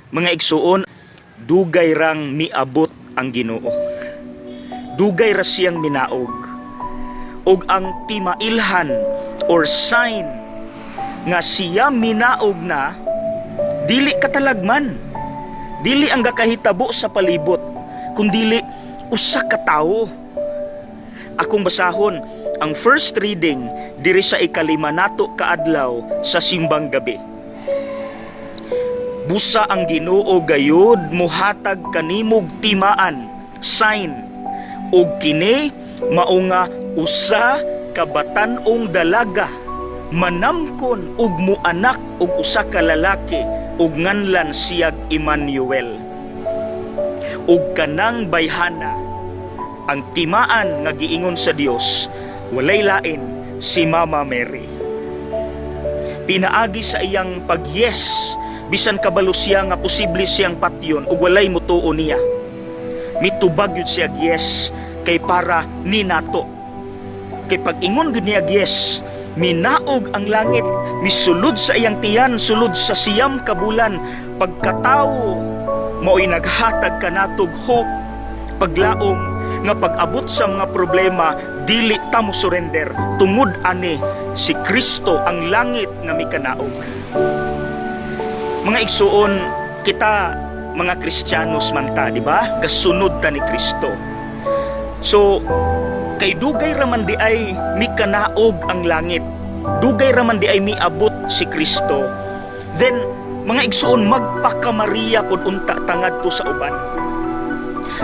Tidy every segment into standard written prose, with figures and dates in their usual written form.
Mga igsuon, dugay rang miabot ang Ginoo. Dugay ra siyang minaog. Ug ang timailhan or sign nga siya minaog na, dili katalagman. Dili ang gakahitabo sa palibot, kundili usa ka tawo. Akong basahon ang first reading diri sa 5 nato kaadlaw sa simbang gabi. Busa ang Ginoo gayud muhatag kanimog timaan, sign, ug kini mao nga usa ka batan-ong dalaga manamkon ug muanak og usa ka lalaki ug nganlan siyag Emmanuel. Ug kanang bayhana, ang timaan nga giingon sa Dios, walay lain si Mama Mary. Pinaagi sa iyang pag-yes, bisan kabalo siya nga posible siyang patyon ug walay mutuo niya. Mitubag yun siya, yes, kay para ni nato. Kay pag-ingon gyud niya yes, minaog ang langit, misulod sa iyang tiyan, sulod sa 9 ka bulan, pagkatawo mao'y naghatag kanatog hope, paglaom nga pag-abot sa mga problema dili ta mo surrender tungod ani si Kristo ang langit nga mikanaog. Mga igsuon, kita mga Kristiyanos man ta, di ba? Gasunod ta ni Kristo. So, kay dugay raman di ay mikanaog ang langit. Dugay raman di ay miabot si Kristo. Then, mga igsuon, magpakamaria pod unta ta ngadto sa uban.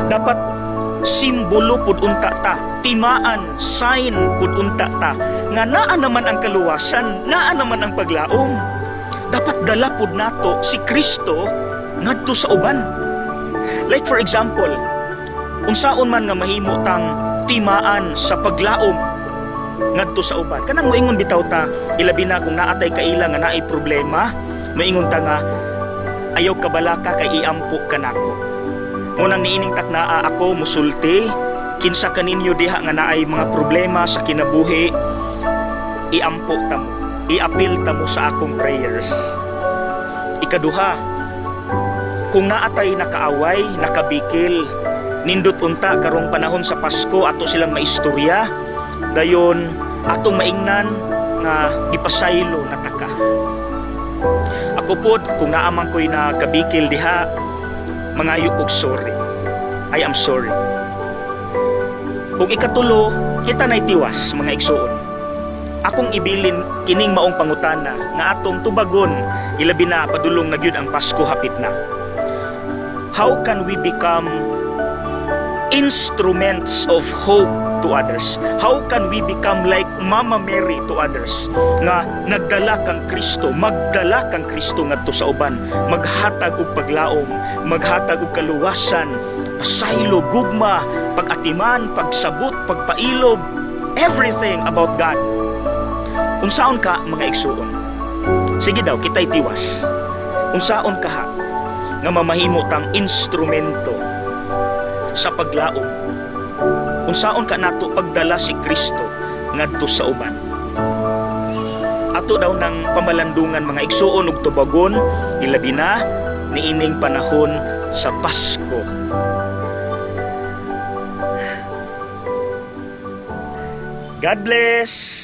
Dapat simbolo pud unta ta, timaan, sign pud unta ta nga naa naman ang kaluwasan, naa naman ang paglaom. Dapat dala pud nato si Kristo ngadto sa uban. Like for example, unsaon man nga mahimo tang timaan sa paglaom ngadto sa uban. Kanang moingon bitaw ta, ilabi na kung naatay kaila nga naay problema, moingon ta nga ayaw kabalaka kay iampo kanako. Munang niining taknaa ako musulti, kinsa kaninyo diha nga naay mga problema sa kinabuhi, iampo ta mo, iapil ta mo sa akong prayers. Ikaduha, kung naatay nakaaway, nakabikil, nindot unta karong panahon sa Pasko ato silang maistorya, dayon atong maingnan nga gipasaylo na taka. Ako pod, kung naa man ko'y nakabikil diha, mangayo kog sorry. I am sorry. Ug ikatulo, kita na'y tiwas, mga igsuon. Akong ibilin kining maong pangutana nga atong tubagon, ilabi na padulong na gyud ang Pasko, hapit na. How can we become instruments of hope to others? How can we become like Mama Mary to others? Nga nagdala kang Kristo, magdala kang Kristo ngadto sa uban, maghatag og paglaom, maghatag og kaluwasan, pasaylo, gugma, pag-atiman, pagsabot, pagpailob, everything about God. Unsaon ka, mga igsuon? Sige daw, kita'y tiwas. Unsaon ka ha nga mamahimo tang instrumento sa paglaom? Unsaon ka nato pagdala si Kristo ngadto sa uban? Ato daw ng pamalandungan, mga igsuon, ug tubagon, ilabi na niining panahon sa Pasko. God bless.